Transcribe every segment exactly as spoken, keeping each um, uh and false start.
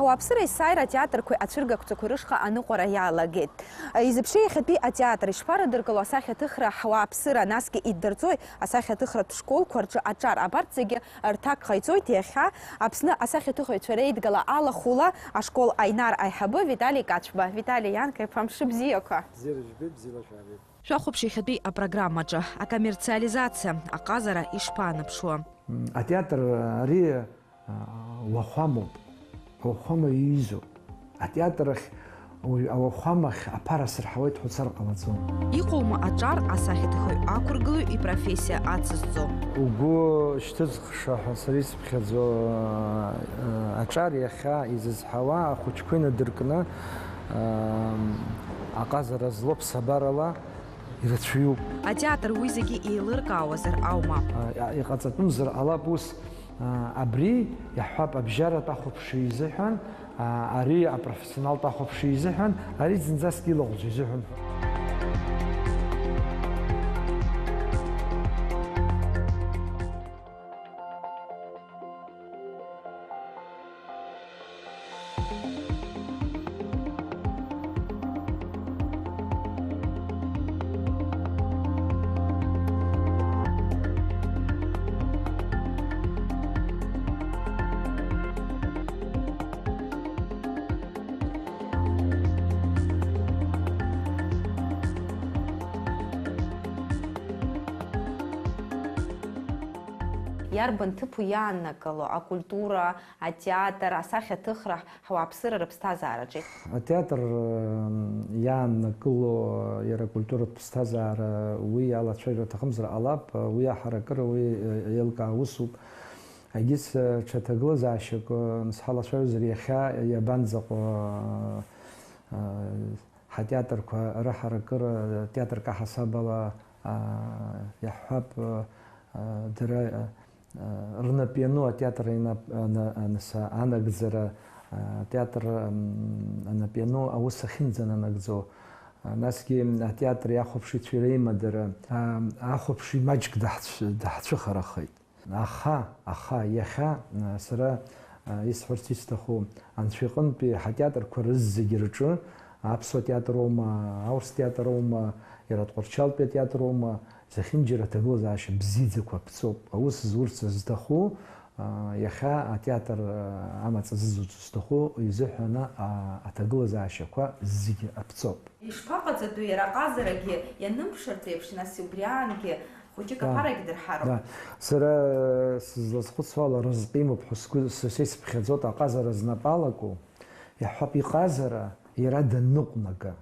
Ауааԥсыра есааира атеатрқәеи ацәыргақәҵақәеи рышҟа аныҟәара иалагеит. Изыԥши иахьатәи атеатр ишԥарадыркыло асахьаҭыхра ҳауааԥсыра, насгьы иддырҵои асахьаҭыхратә школқәа рҿы аҿар? Абарҭ зегьы рҭак ҟаиҵоит иахьа Аԥсны асахьаҭыхыҩцәа реидгыла алахәыла ашкол Аинар аиҳабы Витали Кацәба. Витали Ианка-иԥа, мшыбзиақәа! Бзиара жәбеит, бзиала шәаабеит. Шәахәаԥш иахьатәи апрограммаҿы акоммерциализациа аҟазара ишԥааныԥшуа? Атеатр ари, а, уахәамоуп. Ауахәама иҩызоуп. Атеатр ахь, уи ауахәамахь аԥара сырҳауеит ҳәа уцар ҟалаӡом. Иҟоума аҿар асахьаҭыхҩы ақәыргылаҩ ипрофессиа ацызҵо? Угәы шьҭызхша ҳәа сара исыԥхьаӡо, а, аҿар иахьа изызҳауа ахәыҷқәа инадыркны, а, аҟазара злоу ԥсабарала ирацәаҩуп. Атеатр уи зегьы еилыркаауазар аума? А, иҟаҵатәымзар ҟалап ус, а, абри, иаҳҳәап, абжьаратә ахәаԥшҩы изыҳәан, а, ари апрофессионалтә ахәаԥшҩы изыҳәан, ари зынӡаск илаӷәӡоу изыҳәан. Иарбан ҭыԥу иааннакыло акультура, атеатр, асахьаҭыхра ҳауааԥсыра рыԥсҭазаараҿы? Атеатр, м, иааннакыло иара акультуратә ԥсҭазаара уи иалацәажәар аҭахымзар ҟалап, уи аҳаракыра уи, э, еилкаа усуп. Егьыс, э, ҽа ҭагылазаашьак, э, ҳалацәажәозар иахьа иабанӡаҟоу, э, э, ҳатеатрқәа рыҳаракыра, театрк аҳасабала, а, иаҳҳәап, а, а, дара, а, а, рнап иану атеатр инап-, ана-, анаса-, анагӡара, а, атеатр, м, анап иану аус ахьынӡананагӡо, а, насгьы атеатри ахәаԥшыҩцәеи реимадара, а, ахәаԥшыҩ маҷк даҳцә-, даҳцәыхарахеит. Аха, аха, иахьа, а, сара, а, исҳәарц исҭаху, анцәа иҟынтәи ҳатеатрқәа рызегьы рҿы, аԥсуа театр аума, аурыс театр аума, иара Тҟәарчалтәи атеатр аума, зехьынџьара аҭагылазаашьа бзиаӡақәа аԥҵоуп. Аус зурц зҭаху, а, иахьа атеатр, а, амаҵ зызуц зҭаху изыҳәаны, а, аҭагылазаашьақәа зегьы аԥҵоуп. Ишԥаҟаҵатәу иара аҟазарагьы ианымԥшыртә еиԥш, нас убри аангьы хәыҷык Да. аԥарагь дырҳароуп. Да. Сара, э, сызлазхәыцуа ала, рызҟ имоуп ҳәа сгәы, са, са исыԥхьаӡоит аҟазара знапы алаку, иаҳҳәап, иҟазара иара данныҟәнага.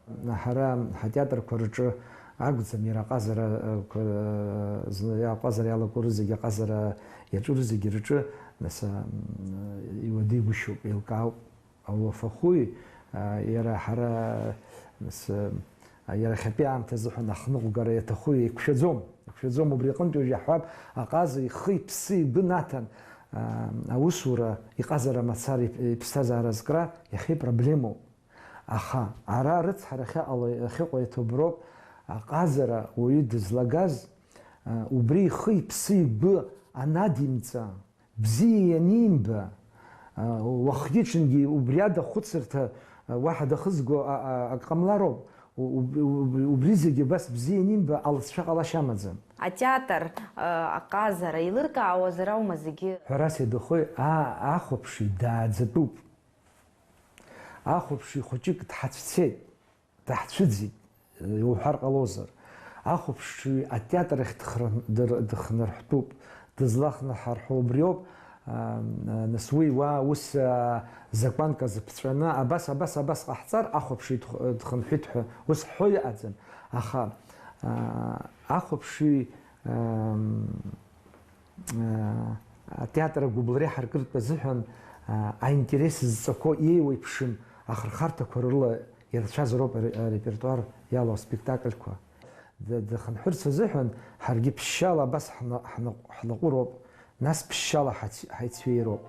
Ҳара ҳатеатрқәа рҿы акәӡам, иара аҟазара, э, қәа, э, зны, аҟазара иалаку рызегьы, аҟазара иаҿу рызегьы рҿы, нас, а, м, иуадаҩгәышьоуп, еилкаауп. Ауафахәы, а, иара ҳара, с-, а, иара иахьатәи аамҭа азыҳәан ахныҟәгара иаҭаху еиқәшәаӡом. Еиқәшәаӡом, убри аҟынтә уажә иаҳҳәап, аҟаза ихы, иԥсы, игәы наҭан, а, аусура, иҟазара мацара иԥ-, иԥсҭазаара азкра иахьа ипроблемоуп. Аха ара арыцҳара ахьаҟало, ахьыҟоу иаҭаброуп, аҟазара уаҩы дызлагаз, а, убри ихы, иԥсы, игәы анадимҵа, бзиа ианимба, а, уахгьы-ҽынгьы убри ада хәыцырҭа, а, уаҳа дахызго, а, а, ак ҟамлароуп, у-, уб-, уб-, убри зегьы убас бзиа ианимба алҵшәа ҟалашьа амаӡам. Атеатр, а, аҟазара еилыркаауазар аума зегьы? Ҳәарас иадахои, аа, ахәаԥши дааӡатәуп. Ахәаԥши хәыҷык дҳацәцеит. Даҳцәыӡит, иуҳәар ҟалозар. Ахәаԥшҩы атеатр ахь дхрын-, дыр-, дыхнырҳәтәуп, дызлахнырҳарҳәо убриоуп, а, нас уи уа ус, а, закәанк азыԥҵәаны, абас, абас, абас ҟаҳҵар, ахәаԥшҩы дх-, дхынҳәит ҳәа ус ҳҳәо иҟаӡам. Аха, а, ахәаԥшҩы, ам, атеатр агәыблра иаҳаркыртә азыҳәан, аинтерес зҵақәоу иеиуеиԥшым ахырхарҭақәа рыла ирацәазароуп аре-, арепертуар иалоу аспектакльқәа. Д-, дыхынҳәырц азыҳәан ҳаргьы ԥшьшьала абас ҳна-, ҳнаҟ-, ҳнаҟәыроуп, нас ԥшьшьала ҳац-, ҳаицәеироуп.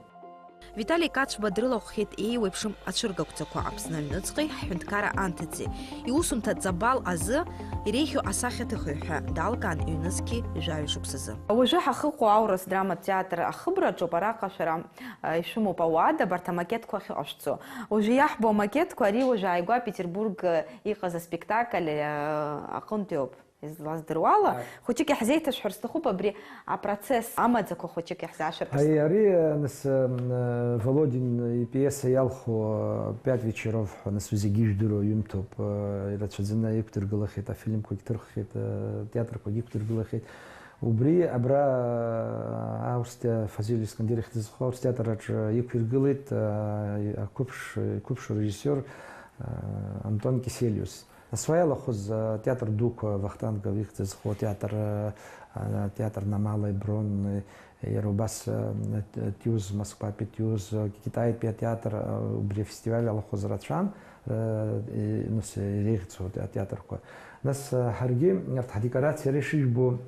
Витали Кацәба дрылахәхьеит еиуеиԥшым ацәыргақәҵақәа Аԥсны аҩныҵҟеи ҳҳәынҭқарра анҭыҵи. Иусумҭа Ҵабал азы иреиӷьу асахьаҭыхҩы ҳәа далкаан ҩнызқьи жәаҩа шықәсазы. Уажәы ҳахыҟоу аурыс драматә театр ахыбраҿоуп, араҟа шәара, а, ишәымоуп ауада, абарҭ амакетқәа ахьыҟашәҵо. Уажәы иаҳбо амакетқәа, ари уажә ааигәа Петербург, а, иҟаз аспектакль, а, аҟынтәиоуп. Излаздыруала, Ааи. Хәыҷык иаҳзеиҭашәҳәар сҭахуп абри апроцесс амаӡақәа хәыҷык иаҳзаашәыртыр Аи, сҭахуп. Ари, э, нас, э, м, э, Володин ипиеса иалху, э, «Пять вечеров» ҳәа, нас, зегьы ижәдыруа ҩымҭоуп, э, ирацәаӡаны иқәдыргылахьеит, афильмқәагь ҭырххьеит, э, театрқәагь иқәдыргылахьеит. Убри абра, э, аурс те-, Фазиль Искандер ихьӡ зху аурс театр аҿы иқәиргылеит, э, ақәыԥш-, иқәыԥшу режиссиор, э, Антон Кисельус. Нас уа иалахәыз, а, театр дуқәа, Вахтангов ихьӡ зху атеатр, а, атеатр на Малой Бронной, иара убас, а, Тиуз, Москватәи Тиуз, а, Китаитәи атеатр, а, убри афестиваль алахәыз рацәан, а, и-, нас иреиӷьцәоу атеатрқәа. Нас, а, ҳаргьы арҭ ҳдекорациа ара ишыжәбо,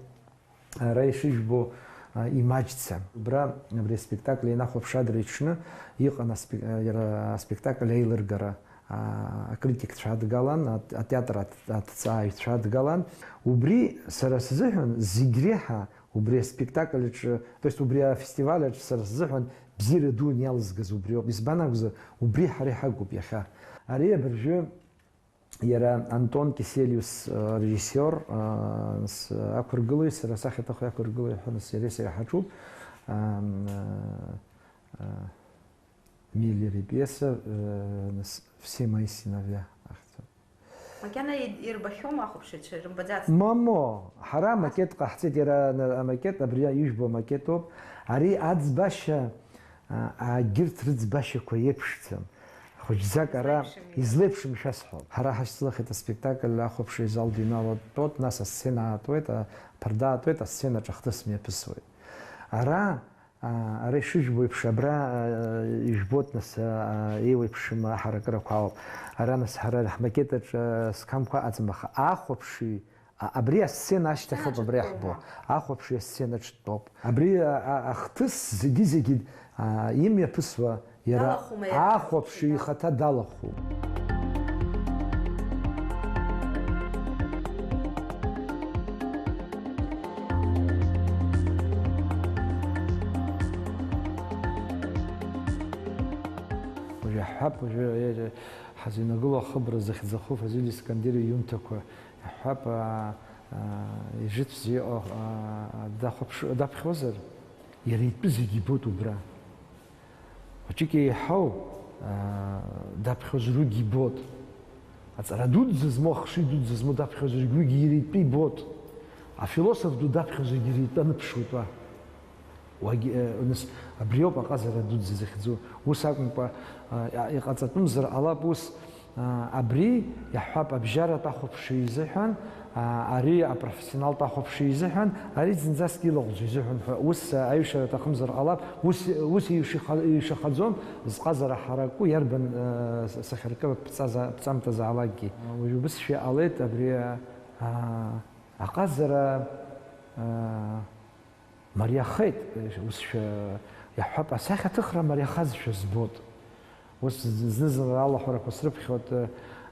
Ара ишыжәбо, а, имаҷӡам. Убра, абри аспектакль ианахәаԥш адырҩаҽны иҟан аспе-, а, иара аспектакль аилыргара, а, акритикцәа адгалан, ат-, атеатр ат-, аҭҵааҩцәа адгалан. Убри сара сзыҳәан зегь реиҳа убри аспектакль аҿы, то есть убри афестиваль аҿы сара сзыҳәан бзиара дуун иалызгаз убриоуп. Избан акәзар, убри ҳара иҳагуп иахьа. Ари абыржәы Иара Антон Кисельус, э, режиссиор, э, с-, ақәыргылаҩ, сара асахьаҭыхҩы ақәыргылаҩ ҳәа, нас иареи сареи ҳаҿуп. Ам, э, э, Миллер ипиеса, э, нас, «Все мои сыновья» ахьӡуп. Макьана и-, ирбахьоума ахәаԥшыҩцәа, ирымбаӡацт? Мамо, ҳара амакет ҟаҳҵеит, иара на-, амакет, абри ижәбо амакет ауп. Ари аӡбашьа А, агьырҭ рыӡбашьақәа еиԥшӡам. Хәыҷӡак ара излеиԥшым ишәасҳәап. Ҳара ҳашьцылахьеит аспектакль, ахәаԥшыҩ азал дыҩналатәоит, нас асцена аатуеит, аԥарда аатуеит, асценаҿ ахҭыс мҩаԥысуеит. Ара, а, ара ишыжәбо еиԥш, абра, а, ижәбоит, нас, а, еиуеиԥшым аҳаракырақәа ауп. Ара, нас, ҳара ҳмакетаҿ, а, сқамқәа аҟаӡам, аха ахәаԥшыҩ А, абри асцена ашьҭахьоуп, абри иаҳбо. Ахәаԥши асценаҿ дтәоуп. Абри, а, а, ахҭыс зегьы-зегьы, а, имҩаԥысуа иара ахәаԥши ихаҭа далахәуп. Уажәы иаҳҳәап, уажәы, э, ҳазыҩнагылоу ахыбра захьӡахо Фазиль Искандер иҩымҭақәа. Иаҳҳәап, аа, аа, ижыцәӡа иҟоу, аа, дахәаԥш-, даԥхьозар, иара итәы зегьы ибоит убра. Хәыҷык еиҳау, аа, даԥхьозар уигьы ибоит. Аҵара дуӡӡа змоу, ахшыҩ дуӡӡа змоу даԥхьозар уигьы иара итәы ибоит. Афилософ ду даԥхьозаргьы иара итәы аныԥшуеит уа. Уагь-, э, нас, абриоуп аҟазара дуӡӡа захьӡу. Ус акәымкәа, а, иҟаҵатәымзар ҟалап ус, а, абри, иаҳҳәап, абжьаратә ахәаԥшыҩ изыҳәан, а, ари апрофессионалтә ахәаԥшыҩ изыҳәан, ари зынӡаск илаӷәӡоу изыҳәан ҳәа, ус, а, аҩшара аҭахымзар ҟалап, ус, ус ишиха-, ишахаӡом, зҟазара ҳараку, иарбан, а, с-, сахьаркыратә ԥҵаза-, ԥҵамҭазаалакгьы. Уажә убысшәа иҟалеит абри, а, аҟазара, а, Мариахеит, ус шәа-, иаҳҳәап, асахьаҭыхра мариахазшәа збоит. Ус зны-зынла алаҳәарақәа срыԥхьоит,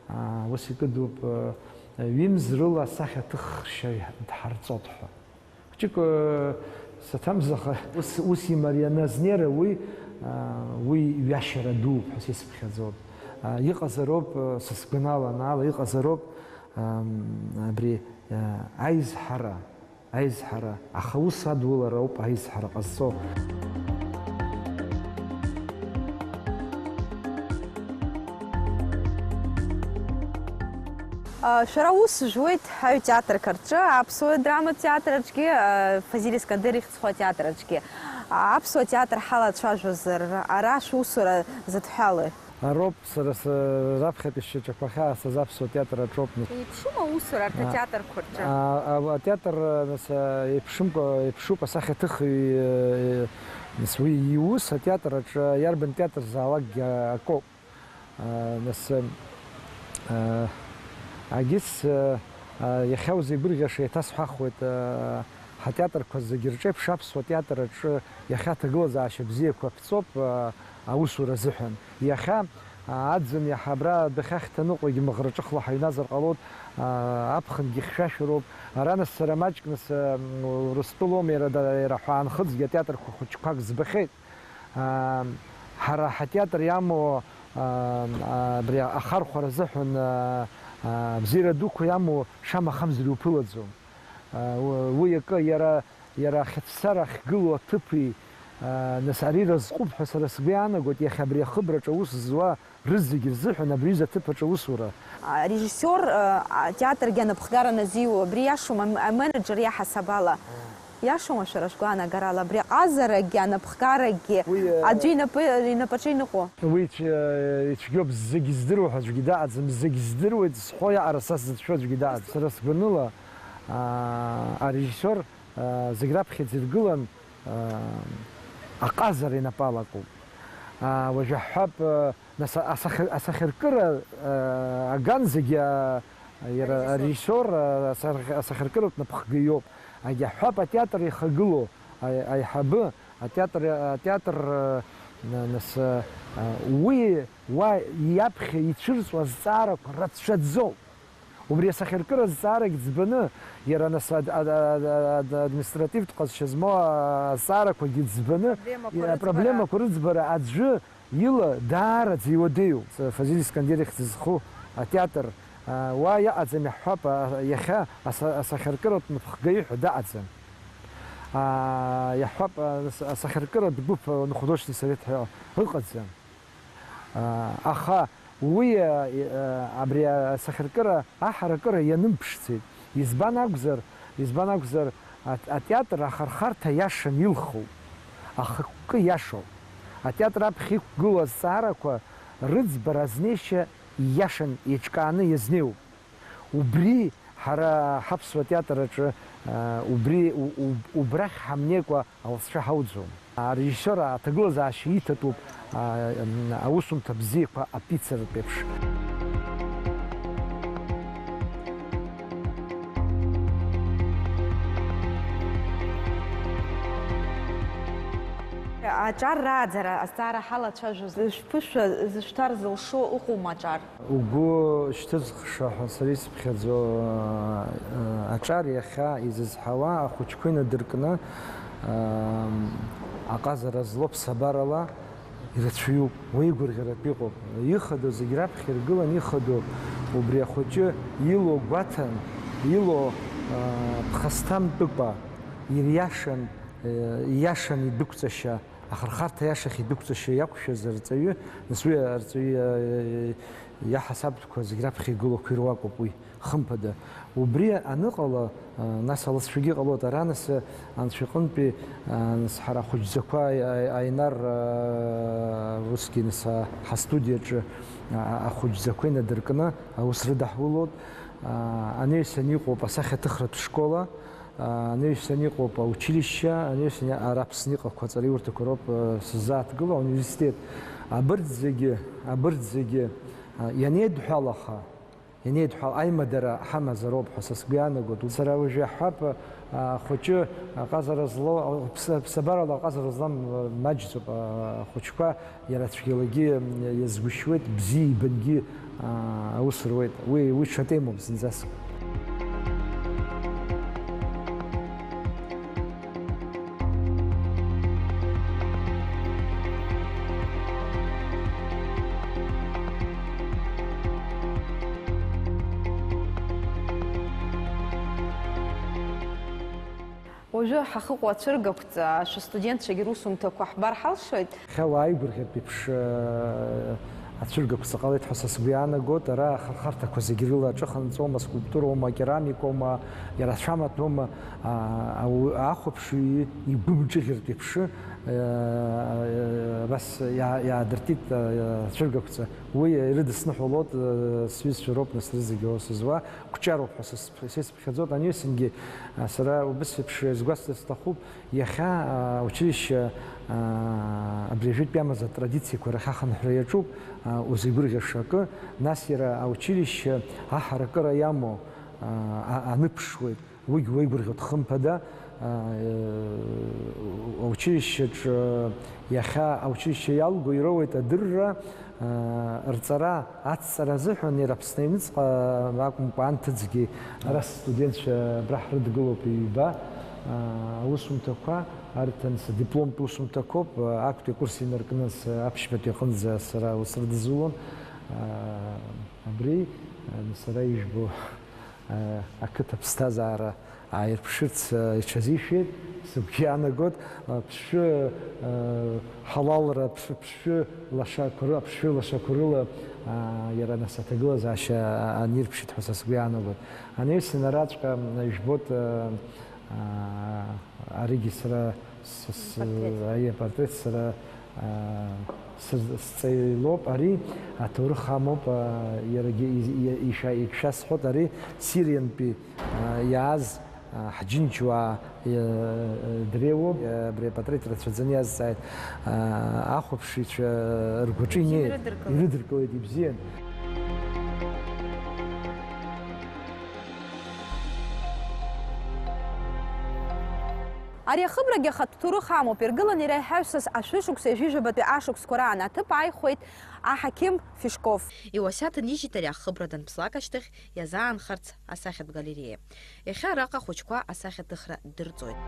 аа, ус икыдуп, ҩымз рыла асахьаҭыхшьа дҳарҵоит ҳәа. Хәыҷык, саҭамзаха, ус, ус имарианы азнеира уи, аа, уи ҩашьара дууп ҳәа сисԥхьаӡоит. Аа, иҟазароуп, са сгәанала анаала, иҟазароуп, ам, абри, аа, аизҳара. Аизҳара, аха ус адулара ауп аизҳара ҟазҵо. А, шәара ус жәуеит ҳаҩ театрқәа рҿы, аԥсуа драматә театр аҿгьы, а, Фазиль Искандер ихьӡ зху атеатр аҿгьы. А, аԥсуа театр ҳалацәажәозар, ара шәусура зыдҳәалои? Ароуп, сара с-, раԥхьатәи сшьаҿақәа ахьаасыз аԥсуа театр аҿоуп. Еиԥшума аусура арҭ А, атеатрқәа рҿы? А, а, атеатр, а, нас, а, еиԥшымкәа, еиԥшуп асахьаҭыхҩы, а, нас уи иус атеатр аҿы иарбан театр заалакгьы акоуп. А, нас, а, агьыс, а, а, иахьа узеигәырӷьаша еиҭасҳәахуеит, а, Ҳатеатрқәа зегьы рҿеиԥш аԥсуа театр аҿы иахьа аҭагылазаашьа бзиақәа ԥҵоуп, а, аусура азыҳәан. Иахьа, а, аӡын иаҳа абра адәахьы ахьҭаныҟәогь мыӷраҿыхла ҳаҩназар ҟалоит, а, аԥхынгьы хьшәашәароуп. Ара нас сара маҷк нас, а, м, Урыстәылоума иара да-, иара ҳәаанхыҵгьы атеатрқәа хәыҷқәак збахьеит. А, ҳара ҳатеатр иамоу, а, а, абри ахархәара азыҳәан, а, а, абзиара дуқәа иамоу шамахамзар иуԥылаӡом. А, у-, уи акы, иара, иара ахьыцәцара ахьгылоу аҭыԥи, а, нас ари разҟуп ҳәа сара сгәы иаанагоит, иахьа абри ахыбраҿы аус зуа рызегьы рзыҳәан абри аҩыза аҭыԥ аҿы аусура. Арежиссиор, а, атеатргьы анапхгара назиуа, абри иашоума, ам-, аменеџер иаҳасаб ала? Иашоума шәара шәгәаанагарала, абри аҟазарагьы, анапхгарагьы Уи, а, аӡәы инапы, инапаҿы иныҟәо? Уи ицә-, ицәгьоуп, зегь здыруа ҳәа аӡәгьы даҟаӡам, зегь здыруеит зҳәо иаҟара са сзыцәшәо аӡәгьы даҟаӡам. Сара сгәаныла, а, арежиссиор, а, зегь раԥхьаӡа иргылан, а, аҟазара инапы алакуп. А, уажәы ҳҳәап, а, нас асахьа-, асахьаркыра, а, аган зегьы, а, иара Арежиссиор. Арежиссиор, а, асахь-, асахьаркыратә напхгаҩ иоуп. Агьаҳҳәап, атеатр ихагылоу аи-, аиҳабы, атеатр, атеатр, а, на-, нас, а, уи уа иаԥхьа ицәырҵуа азҵаарақәа рацәаӡоуп. Убри асахьаркыра азҵаарагь ӡбаны, иара нас ад-, ад-, ад-, ад-, административтә ҟазшьа змоу азҵаарақәагьы ӡбаны, Проблемақәа иа-, рыӡбара. Проблемақәа рыӡбара аӡәы ила даараӡа иуадаҩуп. Фазиль Искандер ихьӡ зху атеатр, а, уа иаҟаӡам, иаҳҳәап, а, иахьа аса-, асахьаркыратә напхгаҩы ҳәа даҟаӡам. А, иаҳҳәап, а, ас-, асахьаркыратә гәыԥ, а, художественный совет ҳәа ыҟаӡам. А, аха уи, а, и-, а, абри асахьаркыра аҳаракыра ианымԥшӡеит. Избан акәзар, избан акәзар, ат-, атеатр ахырхарҭа иашан илхуп, ахықәкы иашоуп. Атеатр аԥхьа иқәгылоу азҵаарақәа рыӡбара азнеишьа иашан еиҿкааны иазнеиуп. Убри ҳара ҳаԥсуа театр аҿы, а, убри, у-, у-, убрахь ҳамнеикәа алҵшәа ҳауӡом. Арежиссиор аҭагылазаашьа иҭатәуп, а, м, аусумҭа бзиақәа апиццартә еиԥш. Аҿар рааӡара азҵаара ҳалацәажәоз, шәԥышәа зышәҭар зылшо ыҟоума аҿар? Угәы шьҭызхша ҳәа сара исыԥхьаӡо, а, аҿар иахьа изызҳауа ахәыҷқәа инадыркны, а, аҟазара злоу ԥсабарала ирацәаҩуп, уеигәырӷьаратә иҟоуп. Ихадоу зегь раԥхьа иргылан ихадоу убри ахәыҷы илоу гәаҭан, илоу, а, ԥхасҭамтәыкәа ириашан, а, ииашан идәықәҵашьа, ахырхарҭа иашахь идәықәҵашьа иақәшәаз арҵаҩы, нас уи арҵаҩы, а, иаҳасабтәқәа зегь раԥхьа игылоуқәа ируакуп уи, хымԥада. Убри аныҟала, а, нас алҵшәагьы ҟалоит. Ара нас, а, анцәа иҟынтәи, а, нас ҳара ахәыҷӡақәа, а, а, Аинар, а, усгьы нас, а, ҳастудиаҿы, а, а, ахәыҷӡақәа инадыркны аус рыдаҳулоит. А, анаҩсан иҟоуп асахьаҭыхратә школа, а, анаҩсан иҟоуп аучилишьче, анаҩсан ара Аԥсны иҟақәоу аҵараиурҭақәа роуп, а, сыззааҭгыло, ауниверситет. Абырҭ зегьы, абырҭ зегьы, а, ианеидҳәалаха, ианеидҳәал, аимадара ҳамазароуп ҳәа са сгәы иаанагоит. Сара уажәы иаҳҳәап, а, ахәыҷы аҟазара злоу, аԥс-, аԥсабарала аҟазара злам, а, маҷӡоуп, а, ахәыҷқәа иара цәгьалагьы, м, иазгәышьуеит, бзиа ибангьы, а, аус руеит. Уи, уи ҽа темоуп зынӡаск. Уажәы ҳахьыҟоу ацәыргақәҵа, шәыстудентцәагьы русумҭақәа ҳбар ҳалшоит. Иахьа уааигәырӷьартә еиԥш, э, ацәыргақәҵа ҟалеит ҳәа са сгәы иаанагоит. Ара ахырхарҭақәа зегьы рыла аҿыханҵома, скульптуроума, керамикоума, иара ацәамаҭәоума, а, ауаҩы ахәаԥшҩы игәы мҿыӷьыртә еиԥш, э, э, абас иа-, иаадыртит, э, ацәыргақәҵа. Уи ирыдысныҳәалоит, э, сҩызцәа роуп нас рызегьы аус зуа, Кәҷароуп ҳәа са сыԥхьаӡоит. Анаҩсангьы, а, сара убыс еиԥш изгәасҭарц сҭахуп, иахьа, а, аучилишьче, а, абри ажәытәтәи амаз атрадициақәа рахь ахынҳәра иаҿуп, а, узеигәырӷьаша акы, нас иара аучилишьче аҳаракыра иамоу, а, а, аныԥшуеит, уигь уеигәырӷьоит хымԥада, Аучилишьчаҿ иахьа аучилишьче иалго ироуеит адырра, рҵара ацҵара азыҳәан иара Аԥсны аҩныҵҟа акәымкәа анҭыҵгьы ара студентцәа абра ҳрыдгылоуп ҩба аусумҭақәа, арҭ анс дипломтә усумҭақәоуп, актәи акурс инаркны анс аԥшьбатәи аҟынӡа сара усрыдызулон. Абри сара ижәбо ақыҭа ԥсҭазаара ааирԥшырц иҽазишәеит, сыгәгьы иаанагоит, ԥшшәы ҳалалра, ԥшшәы лашақәа ры-, аԥшшәы лашақәа рыла иара нас аҭагылазаашьа анирԥшит ҳәа са сгәы иаанагоит. Анаҩсан араҵәҟьа ижәбоит, аригьы сара с-, с-, Апортрет. Аиа, апортрет сара сыр-, сҵаҩлоуп, ари аҭоурых амоуп, иарагьы из-, и-, ишәа-, ишәасҳәоит, ари Сириантәи иааз ҳџьынџьуаа дреиуоуп, абри апатреҭ рацәаӡаны иазҵааит, ахәаԥшыҩцәа ргәаҿы инеит, ирыдыркылеит, ибзиан. Ари ахыбрагьы ахатә ҭоурых амоуп, иргылан иара иҳаҩсыз ашәышықәсеи жәижәабатәи ашықәсқәа раан аҭыԥ ааихәеит аҳақьым Фишков. Иуасиаҭ нижьит ари ахыбра данԥслак ашьҭахь иазаанхарц асахьатә галереиа. Иахьа араҟа ахәыҷқәа асахьаҭыхра дырҵоит.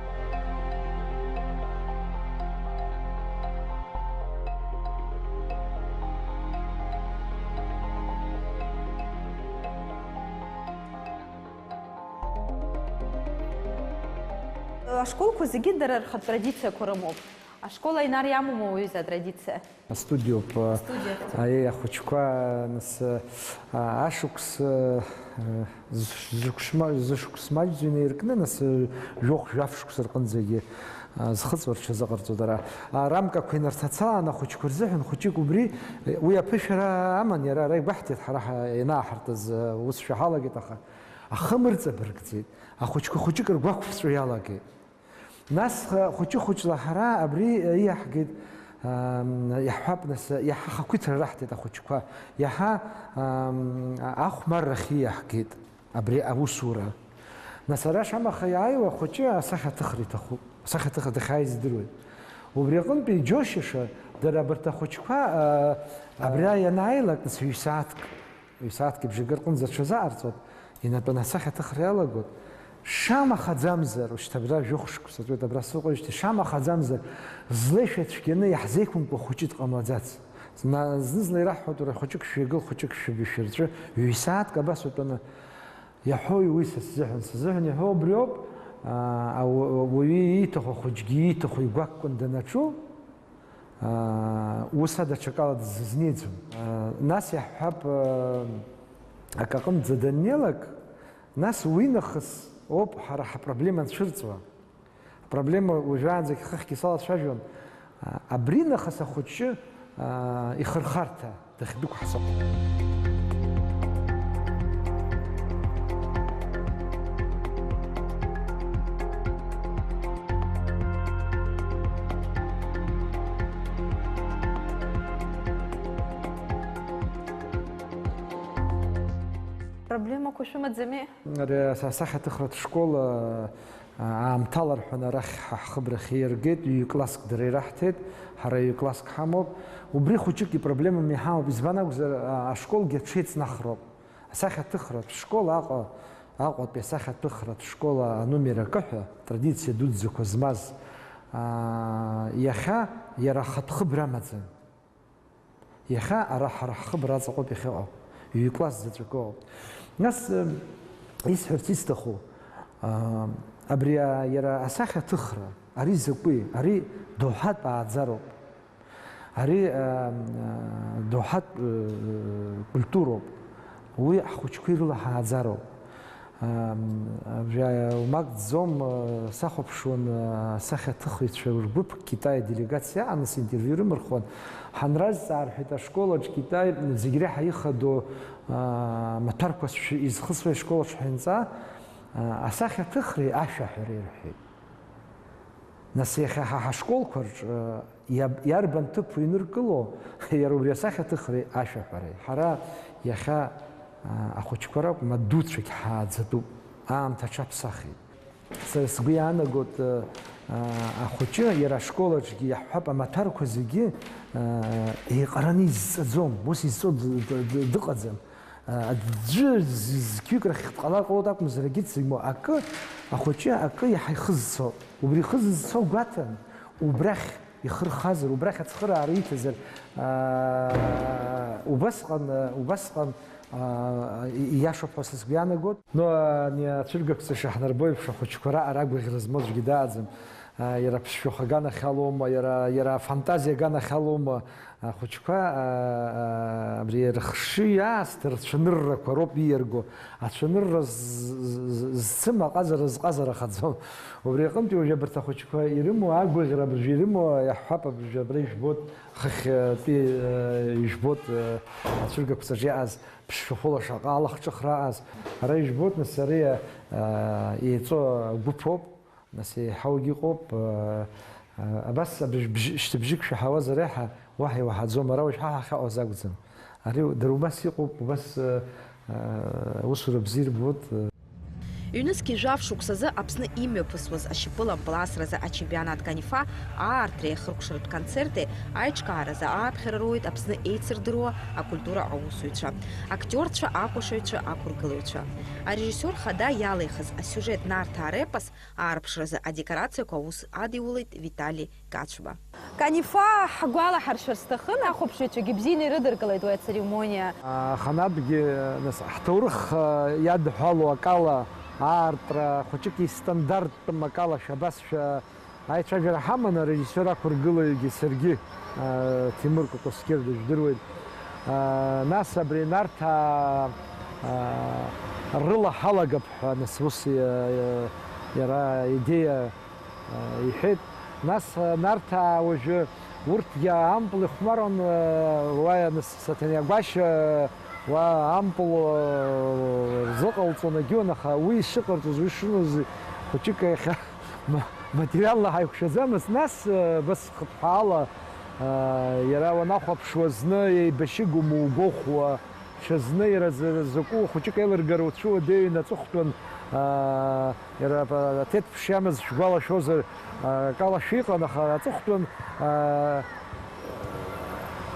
Ашколқәа зегьы дара рхатә традициақәа рымоуп. Ашкол Аинар иамоума уаҩыза атрадициа? Астудиоуп. Астудиа. Аиеи, ахәыҷқәа, нас, а, ашықәс, а, зышықәс ма-, зышықәс маҷӡоу инаиркны, нас, жәохә-жәаф шықәса рҟынӡагьы, а, зхыҵуа рҽазыҟарҵо дара. А, рамкақәа инарҭацалан ахәыҷқәа рзыҳәан хәыҷык убри, уи аԥышәара аман, иара ара игәаҳҭеит ҳара ҳа-, ианааҳартыз, а, усшәа ҳалагеит, аха ахы мырҵабыргӡеит. Ахәыҷқәа хәыҷык ргәақәԥҵәо иалагеит. Нас, ха-, хәыҷы-хәыҷла ҳара абри, э, иаҳгеит, ам, иаҳҳәап, нас, э, иаҳа ахақәиҭра раҳҭеит ахәыҷқәа, иаҳа, ам, ахәмаррахь иаҳгеит абри аусура. Нас ара шамаха иааиуа ахәыҷы асахьаҭыхра иҭахуп, асахьаҭыхра дахьааиз идыруеит. Убри аҟынтәи иџьоушьаша, дара абарҭ ахәыҷқәа, а, абри ианааилак, нас ҩ-сааҭк. Ҩ-сааҭки бжаки рҟынӡа аҽазаҟарҵоит, инатәаны асахьаҭыхра иалагоит. Шамахаӡамзар, ушьҭа абра жәохә шықәса ҵуеит абра сыҟоижьҭеи, шамахаӡамзар, злеишәа цәгьаны иаҳзеиқәымкуа хәыҷы дҟамлаӡац. Зна-, зны-зынла ираҳҳәоит, уара хәыҷык шәҩагыл, хәыҷык шәыб-, шәырҵәы, ҩ-сааҭк абас утәаны. Иаҳәои уи са сзыҳәан? Сзыҳәан иаҳәо убриоуп, аа, ауаҩы ииҭаху ахәыҷгьы ииҭаху игәақәкны данаҿу, Аа, ус ада ҽакала дыззнеиӡом. Аа, нас иаҳҳәап, аа, акы аҟынӡа даннеилак, нас уи нахыс ауп ҳара ҳапроблема анцәырҵуа. Апроблема уажәраанӡагь хыхьгьы салацәажәон. Аа, абри нахыс ахәыҷы, аа, ихырхарҭа. Дахьдәықәҳҵо. Проблемақәа шәымаӡами? Ари асахьаҭыхратә школ, аа, аамҭалар ҳәа арахь ҳа ҳхыбрахь ииаргеит, ҩ-класск дара ираҳҭеит, ҳара ҩ-класск ҳамоуп. Убри хәыҷык ипроблемам иҳамоуп, избан акәзар, а, ашколгьы аҽеиҵнахроуп. Асахьаҭыхратә школ Аҟәа, Аҟәатәи асахьаҭыхратә школ аномер акы ҳәа традициа дуӡӡақәа змаз, аа, иахьа иара ахатә хыбра амаӡам. Иахьа ара ҳара ҳхыбра аҵаҟоуп иахьыҟоу, ҩ-класс заҵәык ыҟоуп. Нас, э, исҳәарц исҭаху, аа, абри, а, иара асахьаҭыхра, ари закәи? Ари доуҳатә ааӡароуп. Ари, аа, доуҳатә, э, культуроуп. Уи ҳхәыҷқәа ирылаҳааӡароуп. Ам, абри умак ӡӡом, э, сахәаԥшуан, э, асахьаҭыхыҩцәа ргәыԥ Китай аделегациа аҟны синтервиу рымырхуан. Ҳанразҵаа, рҳәеит, ашколаҿ Китай зегь реиҳа ихадоу, аа, маҭәарқәа шәы-, изхысуеи ашколаҿ ҳәа анҵаа, аа, асахьаҭыхреи ашәаҳәареи рҳәеит. Нас иахьа ҳа ҳашколқәа рҿы иаб-, иарбан ҭыԥу иныркыло, иара убри асахьаҭыхреи ашәаҳәареи? Ҳара иахьа, а, ахәыҷқәа ракәым, адуцәагь ҳааӡатәуп. Аамҭа аҽаԥсахит. Сара сгәы иаанагоит, ахәыҷы иара ашкол аҿгьы иаҳҳәап, амаҭәарқәа зегьы еиҟараны изҵаӡом, ус изҵо дыҟаӡам. Аӡәы зқьҩык рахь дҟалар ҟалоит акәымзар, егьырҭ зегь моу. Акы, ахәыҷы акы иаҳа ихы зцо, убри ихы зызцо гәаҭан, убрахь ихы рхазар, убрахь ацхыраара иҭазар, убасҟан, убасҟан ииашоуп ҳәа са сгәы иаанагоит. Но ани ацәыргақәҵа шаҳнарбо еиԥш, ахәыҷқәа раҟара агәаӷьра змоу аӡәгьы дааӡам. Иара аԥсшәахә аганахьалоума, иара, иара афантазиа аганахьалоума, ахәыҷқәа, абри рыхшыҩ аасҭа рцәаныррақәа роуп ииарго. Ацәанырра з-, з-, з-, зцым аҟазара зҟазарахаӡом. Убри аҟынтәи уажәы абарҭ ахәыҷқәа ирымоу агәаӷьра абыржәы ирымоу, иаҳҳәап, абыржәы абра ижәбоит, хыхьтәи, э, ижәбоит, э, ацәыргақәҵаҿ иааз ԥшшәахәыла шаҟа алахҿыхра ааз. Ара ижәбоит, нас, ари, э, еиҵо гәыԥ ауп, нас, еиҳаугьы ыҟоуп, э, э, абас абыжь-, бжь-, шьҭыбжьык шәаҳауазар еиҳа уаҳа иуаҳаӡом, ара уажә ҳа ҳахьаҟаз акәӡам. Ари дара убас иҟоуп, убас, э, э, усура бзиа ирбоит, э. Ҩнызқьи жәаф шықәсазы Аԥсны имҩаԥысуаз ашьапылампыл асразы ачемпионат Канифа аартреи ахыркәшаратә концерти аиҿкааразы ааԥхьара роуеит Аԥсны еицырдыруа акультура аусзуҩцәа, актиорцәа, акәашаҩцәа, ақәыргылаҩцәа. Арежиссиор хада иалихыз асиужет Нарҭаа репос аарԥшразы адекорациақәа аус адиулеит Витали Кацәба. Канифа ҳгәалаҳаршәар сҭахын, ахәаԥшыҩцәагьы бзианы ирыдыркылеит уи ацеремониа. Аханатәгьы, нас, ҳҭоурых, а, иадҳәало акала, аартра хәыҷык истандарттәым акала шәа абас шәа аицәажәара ҳаман, арежиссиор ақәыргылаҩгьы саргьы, а, Ҭемыр Кәакәасқьыр дыжәдыруеит. А, нас абри Нарҭаа, а, рыла ҳалагап ҳәа, нас, ус, а, иара идеиа иҳәеит. Нас, Нарҭаа уажәы урҭгьы ампыл ихәмаруан, уа, нас, Саҭаниа Гәашьа, уа ампыл рзыҟалҵон, агьион, аха уи ишыҟарҵоз, уи шыныз, хәыҷык иахьа ма-, материалла ҳаиқәшәаӡамызт. Нас, абас хыԥҳәаала, иара уанахәаԥшуа, зны еибашьыгоума угәахәуа, ҽазны иара за-, закәу хәыҷык еилыргара уцәыуадаҩын аҵыхәтәан, аа, иара ап-, аҭетԥш иамаз шәгәалашәозар, аа, акалашәа иҟан, аха аҵыхәтәан, аа,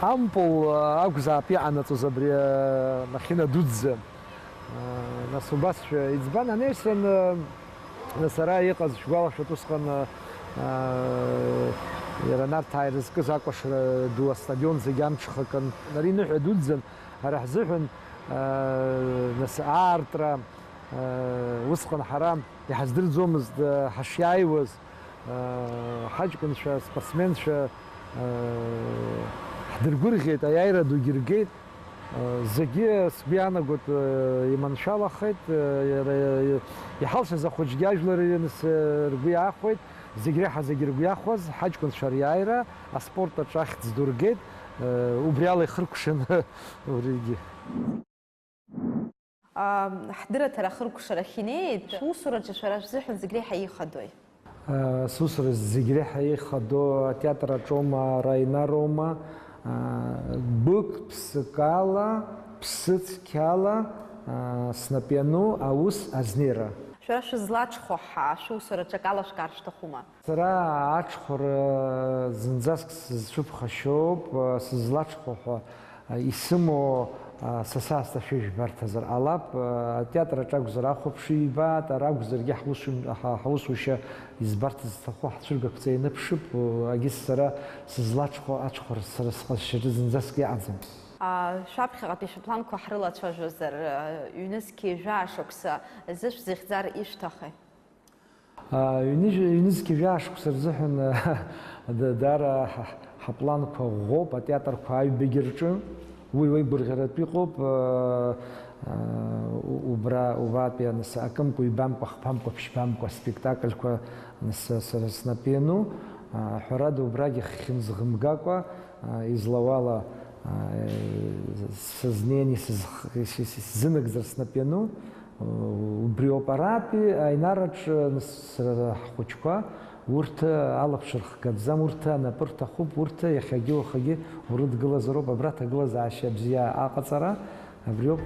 ампыл, аа, акәзаап иҟанаҵоз абри, аа, махьына дуӡӡа. Аа, нас убасшәа, иӡбан, анеисан, аа, нас ара иҟаз шәгәалашәоит усҟан, аа, иара Нарҭаа ирызкыз акәашара ду астадион зегь амҽхакын. Ари ныҳәа дуӡӡан. Ҳара ҳзыҳәан, аа, нас, аартра, аа, усҟан ҳара иҳаздырӡомызт, аа, ҳашиааиуаз, аа, ҳаҷкәынцәа, аспортсменцәа, аа, ҳдыргәырӷьеит, аиааира дугьы ргеит. Аа, зегьы, сгәы иаанагоит, аа, иманшәалахеит, аа, иара, иҳалшаз ахәыҷгьы ажәлар ирымс, аа, ргәы иаахәеит, зегь реиҳа зегь ргәы иахәаз ҳаҷкәынцәа риааира, аспорт аҿы ахьӡ ду ргеит, аа, убри ала ихыркәшан. Уригьы. Ам, ҳдырраҭара ахыркәшарахь инеит. Шәусураҿы шәара шәзыҳәан зегь реиҳа ихадои? Сусура зегь реиҳа ихадоу атеатр аҿоума, ара аинароума, гәык-ԥсыкала, ԥсыцқьала, снапы иану аус азнеира. Шәара шәызлаҽхәо ҳа, шәусураҿы акала шәкар шәҭахума? Сара аҽхәара зынӡаск сызцәыԥхашьоуп, сызлаҽхәо ҳәа исымоу, са саасҭа шәи жәбарҭазар ҟалап, атеатр аҿы акәзар, ахәаԥшыҩ ибааит, ара акәзаргьы ҳусу-, ҳа-, ҳусушьа избарҭ зҭаху ҳцәыргақәҵа ианыԥшып, агьыс сара сызлаҽхәо аҽхәара сара сҟазшьаҿы зынӡаск иҟаӡам. А, шәаԥхьаҟатәи шәыпланқәа ҳрылацәажәозар, ҩнызқьи жәаа шықәса азы шәзыхьӡар ишәҭахи? Ҩныжә-, ҩнызқьи жәаа шықәса рзыҳәан, да-, даара ҳа-, ҳапланқәа ӷәӷәоуп атеатрқәа аҩбагьы рҿы. Уи уеигәырӷьаратә иҟоуп, у-, убра, убатәи аныс-, акымкәа, ҩбамкәа, хԥамкәа, ԥшьбамкәа аспектакльқәа аныс-, сара снапы иану. Ҳәарада, убрагьы ххьынӡӷымгакәа, излауала, сызнеин, исызх-, ис-, ис-, исзынагӡар снапы иану. Убриоуп аратәи аинараҿ, нас, сара ҳхәыҷқәа, урҭ алаԥш рхгаӡам, урҭ анапы рҭахуп, урҭ иахьагьы уахагьы урыдгылазароуп, абра аҭагылазаашьа бзиа аҟаҵара абриоуп.